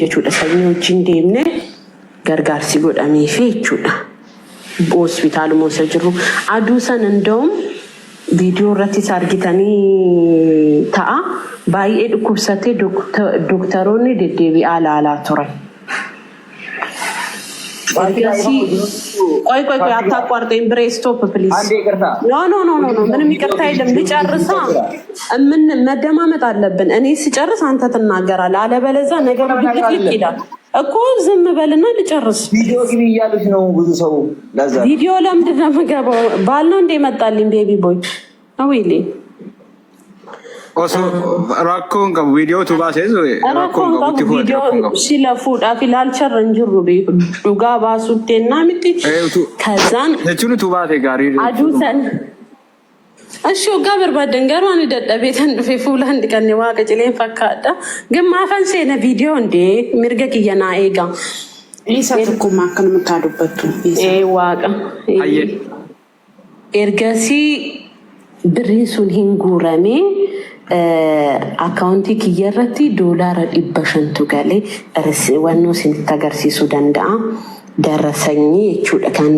Jechuudha sanyii wajjin deemne gargaarsi godhameefi jechuudha. Hospitaaluma osoo jirru aduu sana እንደውም viidiyoo irrattis argitanii ta'a. Baay'ee dhukkubsatee dooktaroonni deddeebi'aa ilaalaa turan. Ergasii ቆይ ቆይ ቆይ አታቋርጠኝ። ብሬ stop please። አንዴ ይቅርታ። No, no, no, no, no፣ ምንም ይቅርታ የለም። ልጨርሳ። ምን መደማመጥ አለብን። እኔ ስጨርስ አንተ ትናገራለህ፣ አለበለዚያ ነገሩ ድብልቅልቅ ይላል እኮ። ዝም በልና ልጨርስ። ቪዲዮ ግቢ እያሉት ነው ብዙ ሰው። ለዛ ነው። ቪዲዮ ለምንድን ነው የምገባው? ባል ነው እንደ መጣልኝ baby boy አዊሌ። Osoo rakkoon qabu viidiyoo tu baasee rakkoon qabu itti fuudhate viidiyoo rakkoon qabu. Sila fuudhaaf ilaalcharra hin jirru beeku dhugaa baasuutti miti ከዛን Jechuun utuu baate gaarii. Aduu san እሺ waggaa barbaadan garuu ani dadhabee tan dhufe fuulaan dhiqanne waaqa cileen fakkaadha. ግን maafan seena viidiyoo indee mirga kiyya naa eega. Isa tokkummaa akkanumatti haa dubbattu. Isa. Ee waaqa. Hayyee. Ergasii birriin sun hin guuramee akkaawuntii kiyya irratti doolaara 500tu galee wannoo isinitti agarsiisuu danda'a. Darasanyii jechuudha kan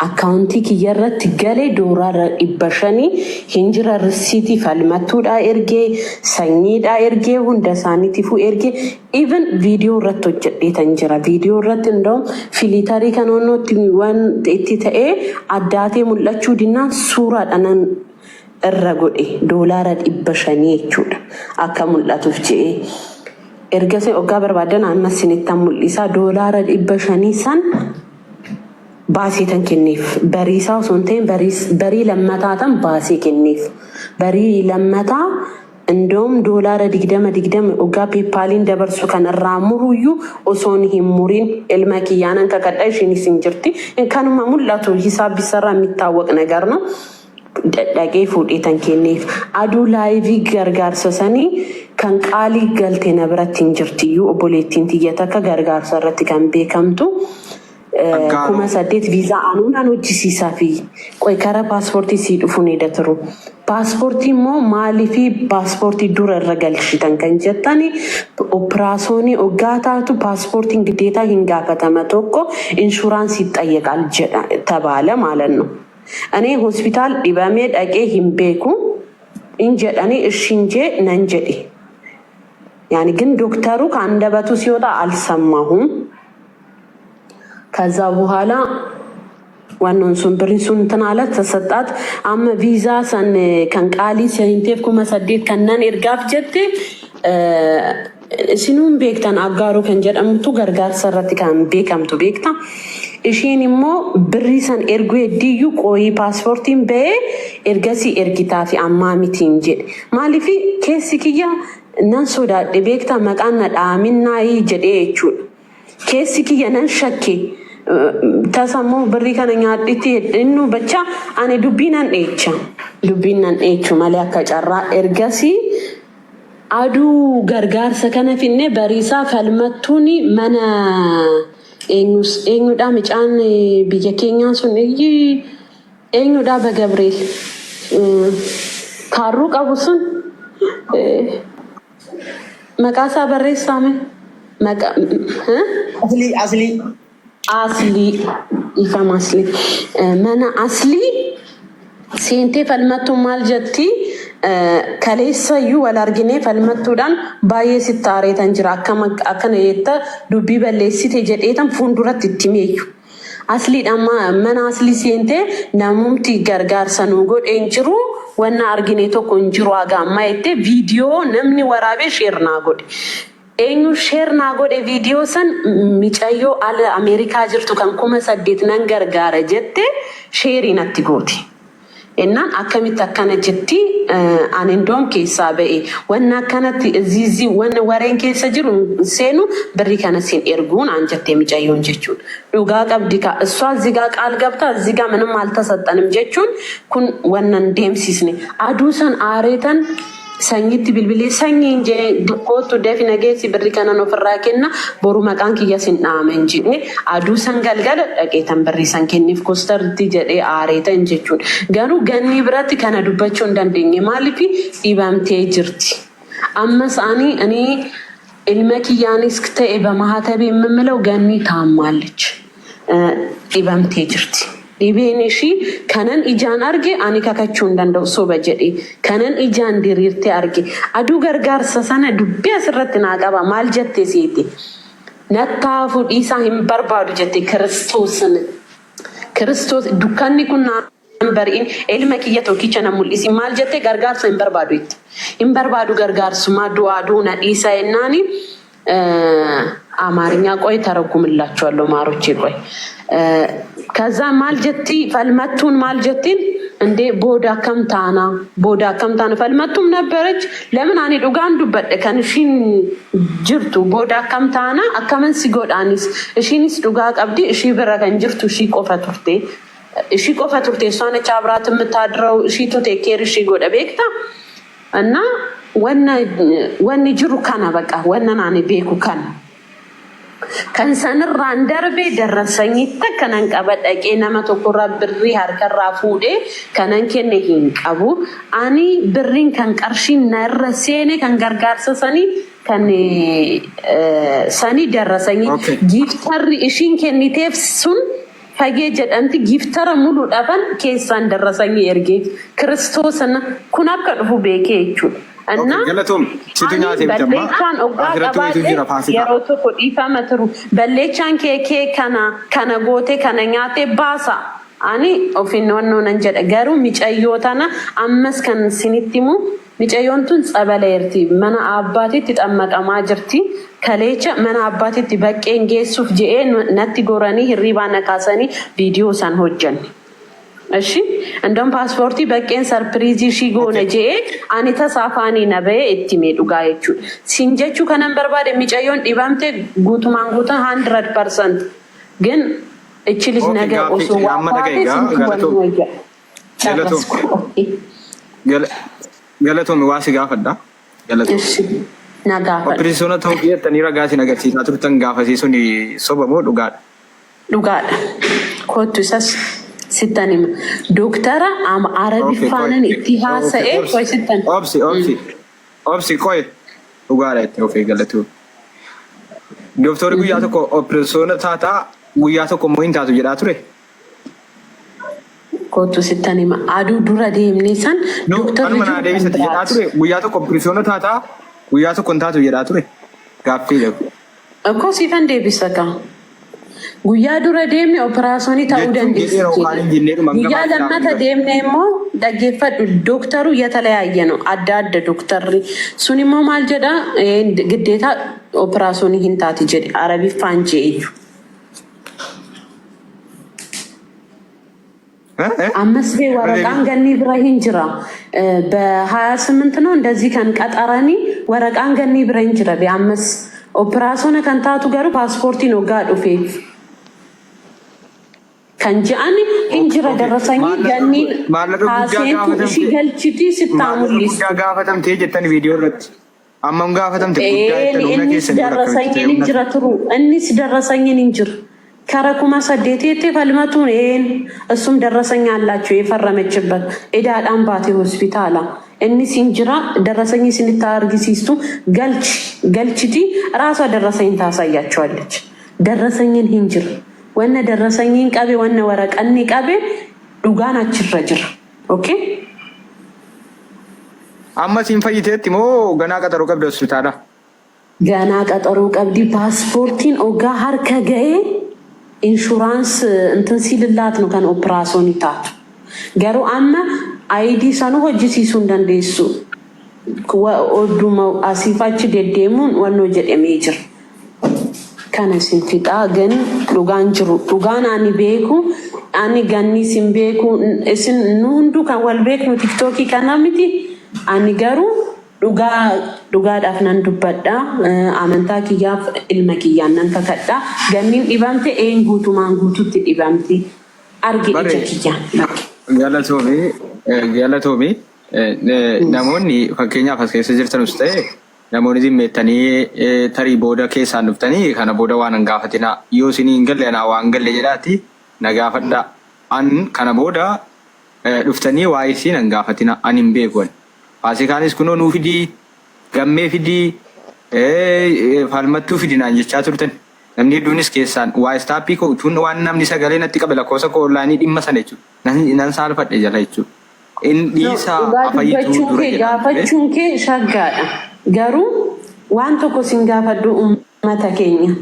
akkaawuntii kiyya irratti galee doolaara 500 hin jira. Risiitii falmattuudhaa ergee, sanyiidhaa ergee, hunda isaaniitiifuu ergee, even viidiyoo irratti hojjedheetan jira. Viidiyoo irratti እንደውም filter kan onnootti waan itti ta'ee addaatee mul'achuu dinnaan suuraadhaan irra godhe doolaara 500 jechuudha akka mul'atuuf je'ee. Ergasii hoggaa barbaadan ammas isinittan mul'isa. Doolaara 500 san baasee tan kenneef. Bariisaa osoo hin ta'in barii lammataa tan baasee kenneef. Barii lammataa እንደውም doolaara 20 20 hoggaa PayPaliin dabarsu kan irraa muruyyuu osoon hin murin ilma kiyyaanan kakadha ishiinis hin jirti. Kanuma mul'atu ሂሳብ ቢሰራ የሚታወቅ ነገር ነው። Dhaqee fuudhee tan kenneef. Aduu live gargaarsa sanii kan qaalii galte na biratti hin jirtiyyuu obboleettiin tiyya takka gargaarsa irratti kan beekamtu. Aggaaroo. 8,000 viizaa anuunaan hojjisiisaa fi qoy kara paaspoortii sii dhufuun eda turu. Paaspoortii immoo maaliifii paaspoortii dura irra galchitan kan jettani operaasyoonii hoggaa taatu paaspoortiin ግዴታ hin gaafatama tokko inshuraansii ይጠየቃል jedha ተባለ ማለት ነው። እኔ ሆስፒታል dhibamee dhaqee hin beeku in jedhanii ishiin jee nan jedhe. ያኒ ግን ዶክተሩ ከአንደበቱ ሲወጣ አልሰማሁም። ከዛ በኋላ ዋናውን ሱን ብሪን ሱን እንትን አለ ተሰጣት። Amma viizaa san kan qaalii seenteef 8,000 kanneen ergaaf jette isinuun beektan aggaaruu kan jedhamtu gargaarsa irratti kan beekamtu beekta. Ishiin immoo birrii san erguu heddiyyuu qooyii paaspoortiin ba'ee ergasii ergitaa fi ammaa mitiin jedhe. Maaliif keessi kiyya nan sodaadhe beekta maqaan na dhaaminnaayii jedhee jechuudha. Keessi kiyya nan shakke. Tasammoo birrii kana nyaadhitti innu bacha ani dubbii nan dheecha. Dubbiin nan dheechu malee akka carraa ergasii aduu gargaarsa kana finne bariisaa falmattuun mana eenyudha micaan biyya keenyaa sun eenyudha በገብርኤል kaarruu qabu sun maqaa isaa barreessaame maqaa Aslii aslii. Aslii ifama aslii mana aslii seentee falmattuun maal jetti? Kaleessayyuu wal arginee falmattuudhaan baay'ee sitti aareetan jira akkana jetta dubbii balleessite jedheetan fuulduratti itti meeyyu. Asliidhaan mana aslii seentee namumti gargaarsa nu godhe hin jiru wanna argine tokko hin jiru haga ammaa jettee viidiyoo namni waraabee share naa godhe. Eenyu share naa godhe viidiyoo san? Micayyoo ala Ameerikaa jirtu kan 8,000 nan gargaara jette share natti gooti. Innaan akkamitti akkana jetti ani indoom keessaa ba'e wanna akkanatti ziizii wanna wareen keessa jiru seenu birrii kana siin erguun aan jettee micayyoon jechuudha. Dhugaa qabdi kaa እሷ እዚህ ጋር ቃል ገብታ እዚህ ጋር ምንም አልተሰጠንም jechuun kun wanna hin deemsisne. Aduu san aareetan sanyitti bilbilee sanyiin jee kootu dafi nageessi birrii kanan ofirraa kenna boru maqaan kiyya sin dhaame hin jedhe aduu san galgala dhaqeetan birrii san kenniif kostarti jedhee aareetan jechuudha. Garuu ganni biratti kana dubbachuu hin dandeenye maaliif dhibamtee jirti. Ammas ani ani Ilma kiyyaanis ta'e በማህተቤ የምምለው ገኒ ታማለች፣ dhibamtee jirti. Dhibeen ishii kanan ijaan arge ani kakachuu hin danda'u soba jedhee kanan ijaan diriirtee arge aduu gargaarsa sana dubbii asirratti naa qaba maal jette seete nattaafu dhiisaa hin barbaadu jette Kiristoosin. Kiristoos dukkanni kun naan bari'in ilma kiyya tokkicha na mul'isi maal jette gargaarsa hin barbaadu itti. Hin barbaadu gargaarsumaa du'aa duuna dhiisa jennaani አማርኛ ቆይ ተረጉምላችኋለሁ ማሮቼ ቆይ ከዛ maal jetti Falmattuun maal jettiin እንዴ booda akkam taana booda akkam taana Falmattuum ነበረች ለምን ani dhugaan dubbadhe kan ishiin jirtu booda akkam taana akkaman si godhaanis ishiinis dhugaa qabdi ishii bira kan jirtu ishii qofa turte ishii qofa turte እሷ ነች አብራት የምታድረው ishiitu take care ishii godha beekta እና wanni jiru kana በቃ wannan ani beeku kana. Kan sanirraan darbe darrasanyitti akkanan qaba dhaqee nama tokkorraa birrii harkarraa fuudhee kanan kenne hin qabu. Ani birriin kan qarshiin narra seene kan gargaarsa sanii kan sanii darrasanyii gifterri ishiin kenniteef sun fagee jedhamti giftara muluudhaafan keessaan darrasanyii ergeef Kiristoosana kun akka dhufu beekee jechuudha. እና Galatoom situ nyaatee bitammaa balleechaan oggaa asirratti wayitu jira qabaadhe Faasikaa. Yeroo tokko dhiifama turu balleechaan kee kee kana kana goote kana nyaate baasa. Ani ofiin wannoo nan jedha garuu micayyoo tana ammas kan sinitti himu micayyoon tun tsabala jirti mana abbaatitti xammaqamaa jirti kaleecha mana abbaatitti baqqeen geessuuf je'ee natti goranii hirribaa na kaasanii viidiyoo san hojjanne. እሺ እንደውም paaspoortii baqqeen surprise ishii goone je'ee ani tasa afaanii na bahee itti mee dhugaa jechuudha. Siin jechuu kanan barbaade micayyoon dhibamte guutumaan guutuun 100% ግን እቺ ልጅ Okay, ነገ gaaffii osoo waa amma dhaga'i taate gaa sintu galatoom. wal wayya. Galatoom. Carrasku. Galatoom waa si gaafadha. Galatoom. እሺ na gaafadha. Opereesyoona ta'uu jettanii ragaa isin agarsiisaa turtan gaafasii sun soba moo dhugaadha? Dhugaadha. Kottu isas sittan hima. Dooktara Arabiffaanan itti haasa'e qoy sittan. Obsi obsi obsi qoy dhugaadha itti ofii galatoom. Dooktorri guyyaa tokko opereesyoona taataa guyyaa tokko immoo hin taatu jedhaa ture. Kottu sittan hima. Aduu dura deemnee san No, dooktarri kanuma naa jiru kan deebisati jedhaa biraati. ture. Guyyaa tokko opereesyoona taataa guyyaa tokko hin taatu jedhaa ture. Gaaffii jedhu. Akkoo siifan deebisa kaa. Guyyaa dura deemne operaasyoonii ta'uu Jechuun dandeessi jedheera yookaan hin jenneedhuma hanga Guyyaa baay'inaan lammata dura. Deemne immoo dhaggeeffadhu dooktaru የተለያየ ነው adda adda dooktarri sun immoo maal jedha ግዴታ operaasyoonii hin taati jedhe Arabiffaan je'eeyyu. Eh? Eh? Ammas bee Irra waraqaan deebi'i. Ganni bira hin jira. በ28 ነው እንደዚህ kan qaxaranii waraqaan ganni bira hin jira bee ammas operaasyoona kan taatu garuu paaspoortiin hoggaa dhufeef. Kan je'an hin jira darrasanyii Maallaqa ganniin maallaqa guddaa haaseentu ishii gaafatamte galchitii sittaa maallaqa guddaa mul'istu. Gaafatamtee jettan viidiyoo irratti. Ammam gaafatamte guddaa jettan humna Innis keessanii ol akkamitti ta'e darrasanyiin hin humna jira turu innis darrasanyiin hin jira. Kara 8000tti falmatuun een እሱም ደረሰኝ አላቸው የፈረመችበት edaadhaan baate hospitaala innis hin jira ደረሰኝ ስንታ argisiistu galchi galchiti ራሷ ደረሰኝ ታሳያቸዋለች። ደረሰኝን hin jira wanna ደረሰኝን qabe wanna waraqanni qabe dhugaan achirra jira. Okay. Amma siin fayyiteetti moo ganaa qaxaroo qabda hospitaala? ገና ቀጠሮ qabdi. Paaspoortiin oggaa harka ga'ee insurance እንትን ሲልላት ነው kan operaasyoonii taatu. Garuu amma ID sanuu hojjisiisuu hin dandeessu. Odduma asiif achi deddeemuun wannoo jedhamee jira. Kana isin fixaa gan dhugaan jiru. Dhugaan ani beeku ani ganni isin beeku isin nu hunduu kan wal beeknu TikTokii kana miti. Ani garuu dhugaa dhugaadhaaf nan dubbadha. Amantaa kiyyaaf ilma kiyyaan nan kakadha. Ganniin dhibamte een guutumaan guututti dhibamte. Arge ija Bare kiyyaan. Galatoomii galatoomii namoonni fakkeenyaaf as keessa jirtanus ta'e namoonni zimmeettanii tarii booda keessaan dhuftanii kana booda waan hin gaafatinaa yoo isinii hin galle anaa waan galle jedhaati na gaafadhaa. An kana booda dhuftanii waa'ee isiin hin gaafatinaa ani hin beeku. Faasikaanis kunoo nuu fidii gammee fidii Falmattuu fidinaan jechaa turtan. Namni hedduunis keessaan waa istaappii koo utuun waan namni sagalee natti qabe lakkoofsa koo onlaayinii dhimma sana jechuudha. Nan saalfadhe jala jechuudha. In dhiisaa Dhugaa afayyituu dubbachuun dura kee jedhaan ture. gaafachuun kee shaggaadha. Garuu waan tokko sin gaafadhu uummata keenya.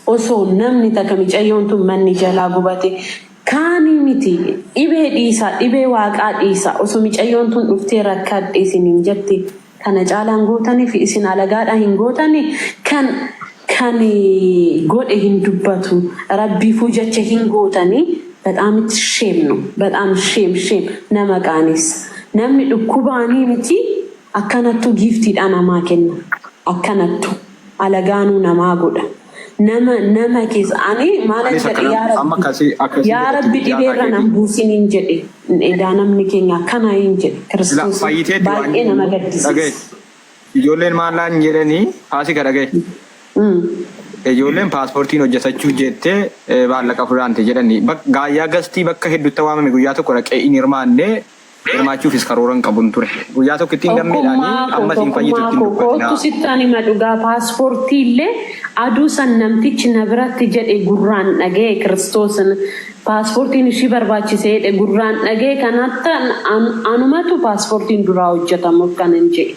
Osoo namni takka micayyoon tun manni jalaa gubate kaanii miti dhibee dhiisaa dhibee waaqaa dhiisaa osoo micayyoon tun dhuftee rakkadhe isiniin jette kana caalaan gootanii fi isin alagaadhaa hin gootanii kan kan godhe hin dubbatu rabbiifuu jecha hin gootanii በጣም shame ነው። በጣም shame shame nama qaanessa. Namni dhukkubaanii miti akkanattu giiftiidha namaa kenna. Akkanattu alagaanuu namaa godha. Nama nama keessa ani maalan Anis jedhe akkana yaa amma rabbi akkasii akkasii yaa jedhatti rabbi guyyaa dhibeerra keetii. nan buusin hin jedhe edaa namni keenya akkana hin jedhe La kiristoos fayyiteetti waan baay'ee nama dhagaye. gaddisiisa. Ijoolleen maallaan jedhanii haasika dhagaye. Ijoolleen paaspoortiin hojjetachuu jettee maallaqa fudhaante jedhanii gaayyaa gastii bakka hedduutti waamame guyyaa tokko dhaqee hin hirmaanne hirmaachuufis karoora hin qabun ture. Guyyaa tokko ittiin gammeedhaanii Tokkummaa koo amma siin fayyitu tokkummaa ittiin koo dubbatinaa. kootu sittaan hima dhugaa paaspoortii illee aduu san namtichi na biratti jedhe gurraan dhaga'e kiristoosin paaspoortiin ishii barbaachise jedhe gurraan dhaga'e kanatta anumatu paaspoortiin duraa hojjetamuuf kan hin jedhe.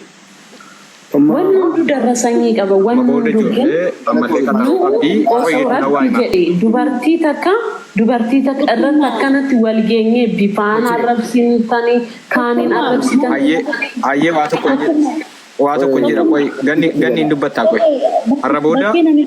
Wanni hunduu darrasanyii qaba Amma wanni booda hunduu ግን ijoollee ammallee nu karaa qabdii osoo qoyyeetu na rabbi waa'ima. jedhe dubartii takka irratti akkanatti wal geenyee bifaan arrabsitanii kaaniin arrabsitan. Hayyee hayyee waa tokko waa tokko jedha qoy ganni ganni hin dubbattaa qoy. Har'a booda Bakkeen ani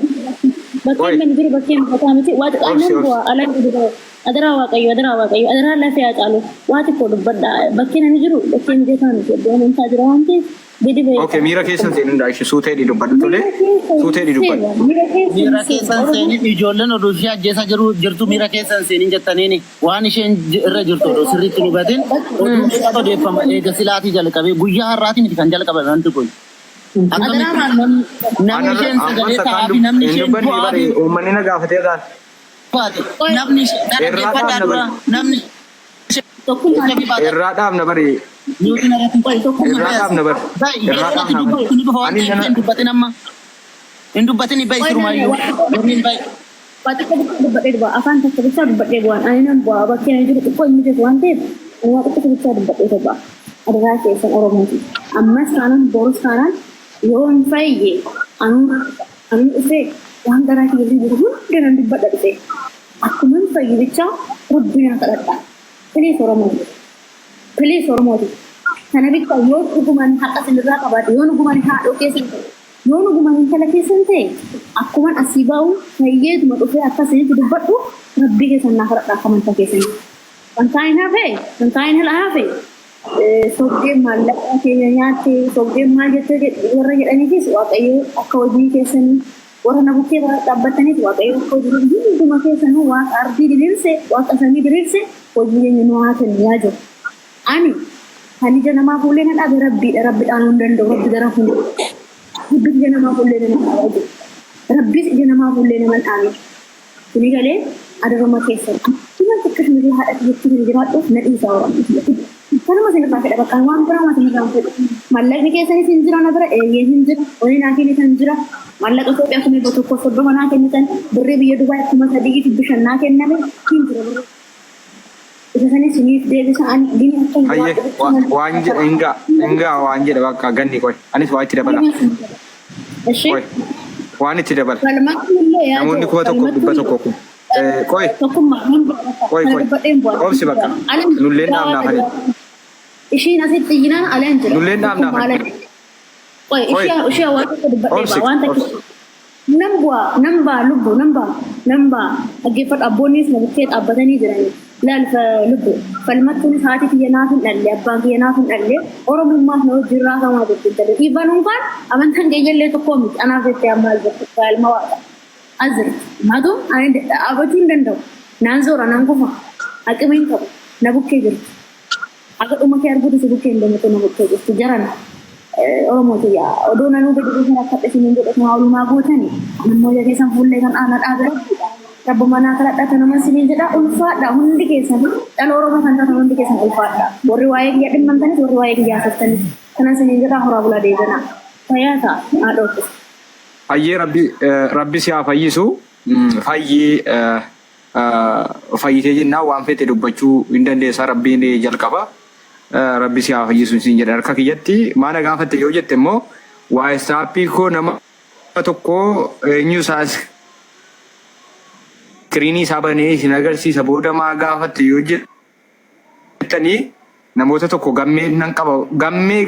qoy bakkeen ani jiru bakkeen mataa miti waa obsi xiqqaan obsi. bu'aa alaan jiru adaraa waaqayyo adaraa waaqayyo adaraa lafee haa caalu waa xiqqoo dubbadha bakkeen ani jiru bakkeen mijataa miti iddoo amantaa jira waan ta'eef gadi ba'ee Okay miira keessan seenuu dha ishee suutee dubbadhu tole miira keessa suutee hin dubbadhu. seena miira keessa hin Miira seena keessan oromoo seenin ijoolleen oduu ishee ajjeesaa jiru jirtu miira keessan seenin jettaniini waan isheen irra jirtu oduu sirriitti hin hubatin oduu meeqatu odeeffama eega silaatii jalqabee guyyaa har'aati miti kan jalqabame wanti kun. adaraa Akkamitti maal namni Anarra isheen amma sagalee sakaan ta'aa fi namni hin isheen dubbanne du'aa bari fi uummanni na gaafatee irraan. baate namni isheen Irraa dhaggeeffadhaa dhaabna dura bari. namni isheen tokkummaa baate Irraa dhaabna bari. nuti narratti qoy tokkummaa Irraa dhaabna bari. bayi Irraa yeroo ati dhaabna bari. dubbattu ni dhufa waan Ani ta'eef nana hin dubbatin amma hin dubbatin bayi qoy namni sirumayyuu waa mormiin bayi. waa xiqqoo xiqqoo dubbadhee bu'a afaan takka bichaa dubbadhee bu'aan ani nan bu'a bakkeen ani jiru xiqqoo hin mijatu waan ta'eef ani waa xiqqoo bichaa dubbadhee bu'a adaraa keessan oromooti ammas taanaan borus taanaan yoo hin fayye anuu anuu dhufee waan garaa kiyya jiru hunda nan dubbadha dhufee akkuma hin fayyu bichaa rabbi naa kadhadha please oromooti please oromooti kana bicha yoo dhugumaan haqa sinirraa qabaate yoo dhugumaan haadhoo keessan ta'e yoo dhugumaan intala keessan ta'e akkuman asii ba'u fayyeetuma dhufee akkasinitti dubbadhu rabbii keessan naa kadhadha akka amantaa keessanii. Wantaa hin hafe wantaa hin hafe sobdeen maallaqa keenya nyaatte sobdeen maal jettee warra jedhaniifis waaqayyo akka hojii keessanii warra na bukkee dhaabbataniif waaqayyo akka hojii hunduma keessanuu waaqa ardii diriirse waaqa samii diriirse hojii keenya nu haa kennu yaa jiru. Ani kan ija namaa fuullee na dhaabe rabbiidha rabbi dhaanuu hin danda'u rabbi gara fuuldura. Rabbi ija namaa fuullee nama dhaabaa jiru. Rabbis ija namaa fuullee nama dhaabe. Kuni galee adaruma keessan akkuma akkasumas haadha kiyyatti kan jiraadhuuf na dhiisaa Oromoo. Kanuma isinirraa fedha bakka waan biraa waan isinirraa hin fedhu. Maallaqni keessanis hin jira na bira eeyyee hin jira. Horii naa kennitan jira. Maallaqa Itoophiyaa 130,000 naa kennitan birrii biyya Dubaay 3,500 naa kenname hin jira birrii. Isa sanis isiniif deebisa ani gini akka hin Hayyee jiraadhu waan jedha hingaa hingaa waan jedha bakka ganni qoy anis waa itti dabala Ishee qoy waan itti dabala falmattu illee yaa namoonni jiru 1,100 falmattu kun qoy tokkummaa nan bu'a bakka qoy kana qoy dubbadheen bu'a. obsi bakka Alaan nulleen dhaabnaaf ani Ishiin asitti iyyinaan alaan jira. nulleen dhaabnaaf Tokkummaa ani alaan. Qoy qoy ishee ishee waan tokko dubbadhee obsi ba'a waan takka obsi nan bu'a nan ba'a lubbu nan ba'a nan ba'a dhaggeeffadhu abboonnis na bukkee dhaabbatanii jirani. Laal lubbu falmattuunis haati kiyya naaf hin dhalle abbaan kiyya naaf hin dhalle oromummaaf na wajjin raafamaa jirti intalli. Dhiibbaan faan amantaan keeyyallee tokkoo miti anaaf jettee amma as jirti ilma waaqa. As jirti. Maatu ani dhaabachuu hin danda'u. Naan zoora naan kufa. Aqima hin qabu. Na bukkee jirti. Akka dhuma kee arguutu si bukkee hin deemtu na bukkee jirti. Jarana. Oromooti yaa odoo nanuu gadi dhufan akka isiniin jedhe kana oolumaa gootani. Ammoo ija keessan fuullee kan aanaa dhaabe rabbiidha. Rabbi manaa kadhadha kanuman isiniin jedha ulfaadha hundi keessan dhala Oromoo kan taatan hundi keessan ulfaadha. Warri waa'ee kiyya dhimmamtanis warri waa'ee kiyya haasoftanis kanan isiniin jedha horaa bulaa deebanaa. Fayyaa ta'a haadhoo. Hayyee, Rabbi si haa fayyisu. Fayyi, fayyitee jennaan waan fete dubbachuu hin dandeessa, Rabbiin jalqaba. Rabbi si haa fayyisu siin jedha. Harka kiyyatti maana gaafatte yoo jette immoo, WhatsAppii koo nama tokko eenyu isaa screenii isaa banee isin agarsiisa. Booda maa gaafatte yoo jettanii, namoota tokko gammee nan qaba. Gammee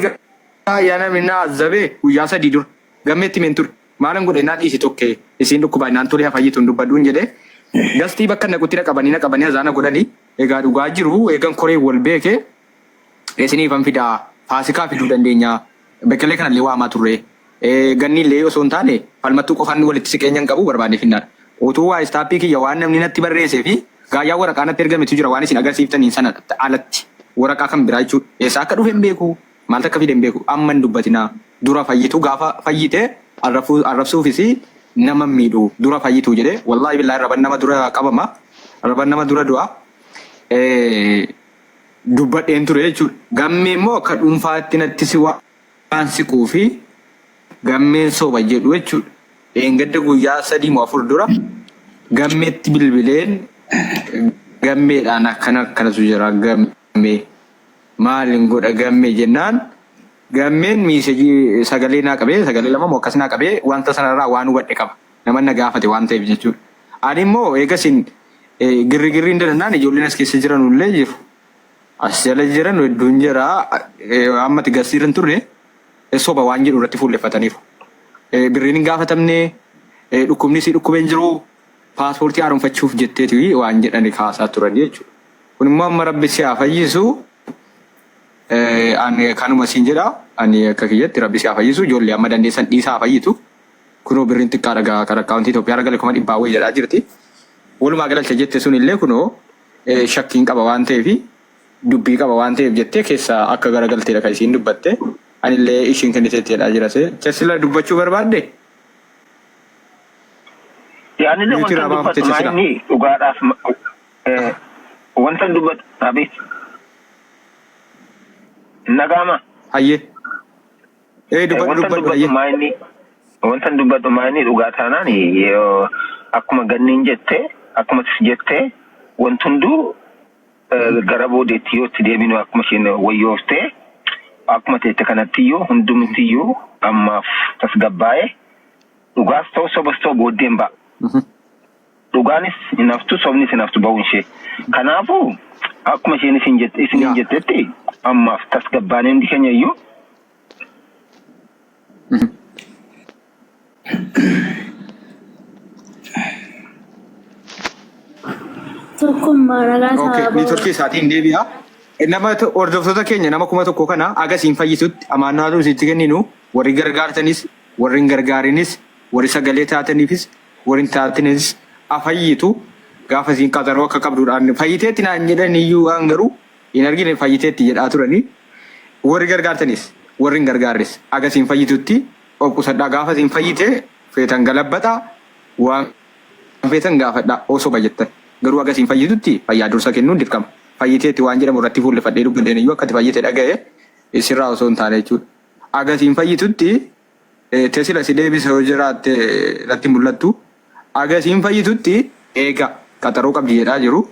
yaa namni na azabee guyyaa 3 dura gammeetti himeen ture. Maalan godhe naan dhiisi tokke isiin dhukkubaa naan tolee fayyitu hin dubbadhuun jedhee gastii bakka naqutti na qabanii azaana godhanii. Egaa dhugaa jiru eegan koree wal beeke isiniifan fidaa, faasikaa fiduu dandeenya. Beekalee kanallee waamaa turre. Ganni illee osoo hin taane falmattuu qofaan walitti siqeenya hin qabu barbaanne finnaadha. Utuu waa WhatsAppii kiyya waan namni natti barreessee fi gaayyaa waraqaa natti ergametu jira, waan isin agarsiiftaniin sana alatti waraqaa kan biraa jechuudha. Eessaa akka dhufe hin beeku. Maaltu akka fide hin beeku. Amma hin dubbatinaa. Dura fayyitu, gaafa fayyite arrabsuufis nama miidhu, dura fayyitu jedhee. Wallaahi billaahi, raban nama dura qabama. Raban nama dura du'a. Dubbadheen ture jechuudha. Gammee immoo akka dhuunfaatti natti si waan siquu fi gammeen soba jedhu jechuudha. Dheengadda guyyaa 3 moo 4 dura gammeetti bilbileen, gammeedhaan akkana akkanatu jira, gammee maaliin godha gammee jennaan, gammeen messageii sagalee naa qabee, sagalee lama moo akkas naa qabee, wanta sanarraa waan hubadhe qaba. Nama na gaafate waan ta'eef jechuudha. Ani immoo eegasin girri girriin danda'an ijoolleen as keessa jiran illee jiru. As jala jiran hedduun jira. Ammatti garsiirra hin turre, soba waan jedhu irratti fuulleffataniiru. Birriin hin gaafatamne, dhukkubni si dhukkubee hin jiru, paaspoortii haaromfachuuf jetteeti waan jedhani kaasaa turan jechuudha. Kun immoo amma Rabbi si haa fayyisu. Ani kanuma siin jedha. Ani akka kiyyatti Rabbi si haa fayyisu. Ijoollee amma dandeessan dhiisaa haa fayyitu. Kunoo birriin xiqqaadha gaa kan akkaawuntii Itoophiyaa irra gale 100,000 wayii jedhaa jirti. Walumaa galatti jette sun illee kunoo shakkiin qaba waan ta'eef, dubbii qaba waan ta'eef jettee keessa akka garagalteedha kan isiin dubbatte. Anillee ishiin kenniteetti jedhaa jira. Sila dubbachuu barbaadde? Yaanillee Mute wanta irraa dubbadhu baafatte sila. Maayini dhugaadhaaf wanta dubbadhu abeet nagaama. Hayyee. Dubbadhu, Wanta dubbadhu. dubbadhu Hayyee. Maayini wanta dubbadhu maayini dhugaa taanaan, yoo akkuma ganniin jette, akkuma tis jette, wanti hunduu gara boodeetti yoo itti deebinu, akkuma isheen wayyooftee akkuma teette kanattiyyuu, hundumtiyyuu ammaaf tasgabbaa'e, dhugaas ta'u sobas ta'u booddeen ba'a. Dhugaanis hin haftu, sobnis hin haftu ba'uun ishee. Kanaafuu akkuma isheen isin jette isiniin jettetti ammaaf tasgabbaanee hundi keenya iyyuu. Tokkummaa nagaa Okay, isaa networkii isaatiin deebi'a. Nama hordoftoota keenya nama 1000 kana agasiin fayyisutti amaanaatu isitti kenninu, warri gargaartanis, warri hin gargaarinis, warri sagalee taataniifis, warri hin taatanis, afayyitu. Gaafa isiin qaxaroo akka qabduudhaan fayyiteetti naan jedhan iyyuu waan garuu hin argine, fayyiteetti jedhaa turanii. Warri gargaartanis, warri hin gargaarres, agasiin fayyitutti of qusadhaa. Gaafa isiin fayyite feetan galabbata, waan feetan gaafadhaa osoo jettan. Garuu agasiin fayyitutti fayyaa dursa kennuun dirqama. Fayyiteetti waan jedhamu irratti fuulleffadhee dubbadheen iyyuu akkati fayyite dhaga'e sirraa osoo hin taane jechuudha. Agasiin fayyitutti tesila si deebisa yoo jiraatte natti mul'attu. Agasiin fayyitutti eega qaxaroo qabdi jedhaa jiru.